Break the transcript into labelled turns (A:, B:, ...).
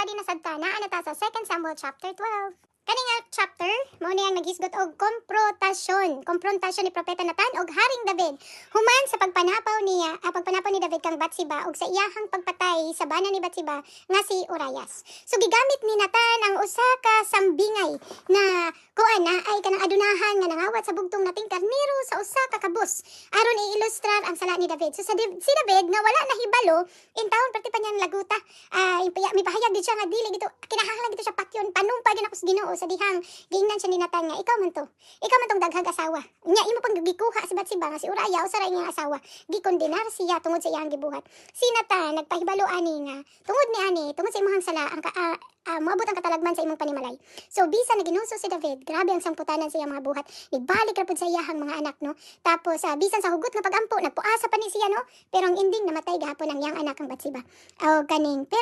A: study na sad ta, naa na ta sa 2 Samuel chapter 12. Kani nga chapter, mao ni ang naghisgot og komprontasyon, komprontasyon ni Propeta Nathan og Haring David. Human sa pagpanapaw niya, pagpanapaw ni David kang Batseba og sa iyahang pagpatay sa bana ni Batseba nga si Urias. So gigamit ni Nathan ang usa ka sambingay na kuan na ay kanang adunahan nga nangawat sa bugtong nating karnero sa usa ka kabus aron iilustrar ang sala ni David. So si David nga wala nahibalo in taon perti pa niyang laguta. Mipahayag gid siya nga dili gito kinahanglan gito siya patyon, panumpa gyud ako sa Ginoo sa dihang giingnan siya ni Nathan nga ikaw man to. Ikaw man tong daghag asawa. Nya imo pang gikuha si Batseba nga si Uriah usa ra iyang asawa. Gikondenar siya tungod sa iyang gibuhat. Si Nathan nagpahibalo ani nga tungod ni ani, tungod sa imong sala ang moabot ang katalagman sa imong panimalay. So bisan na ginuso si David, grabe ang sangputanan sa iyang mga buhat. Nagbalik ra pud sa iyahang mga anak, no. Tapos bisan sa hugot nga pagampo, nagpuasa pa ni siya, no. Pero ang ending, namatay gahapon ang iyang anak ang Batseba. O kaning pero